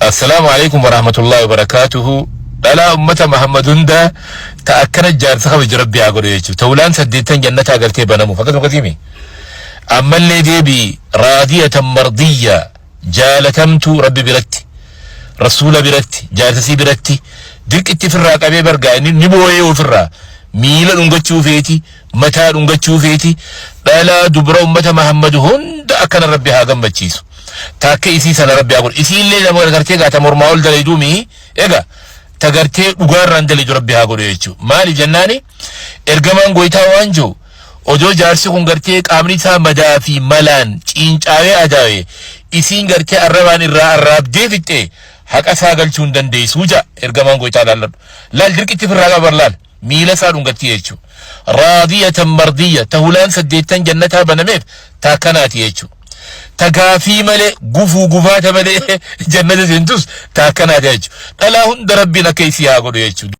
Assalaamu alaikum warahmatullahi wabarakaatuhu. Dhalaa ummata Muhammad hunda ta akkana jaarsa kabaju Rabbi haa godhu jechuudha. Ta ulaan saddeettan jannataa gartee banamuuf akkasuma akkasiimi. Ammallee deebii raadiyatan mardiyya jaalatamtuu Rabbi biratti, rasuula biratti, jaarsasii biratti dirqitti ofirraa qabee bargaa inni ni booyee ofirraa miila dhungachuu feeti, mataa dhungachuu feeti. Dhalaa dubra ummata Muhammad hunda akkana Rabbi haa gammachiisu. Ta akka isii sana Rabbi haa godhu. Isiillee nama gartee gaa ta mormaa ol dalayduu mii egaa ta gartee dhugaarraan dalaydu Rabbi haa godhu jechuudha. Maali jennaani ergamaan goytaa waan jiru odoo jaarsi kun gartee qaamni isaa madaa fi malaan ciincaawee adaawee isiin gartee arrabaan irraa arraabdee fixxee haqa isaa galchuu hin dandeessuu ja'a ergamaan goytaa laalladhu. Laal dirqitti ofirraa qaban laal miila isaa dhungatti jechuudha. Raadiyatan mardiyya ta hulaan saddeettan jannataa banameef ta akkanaati jechuudha. Ta gaafii malee gufuu gufaata malee jannata seentus ta akkanaati jechuudha. Dhalaa hunda Rabbiin akka isii haa godhu jechuudha.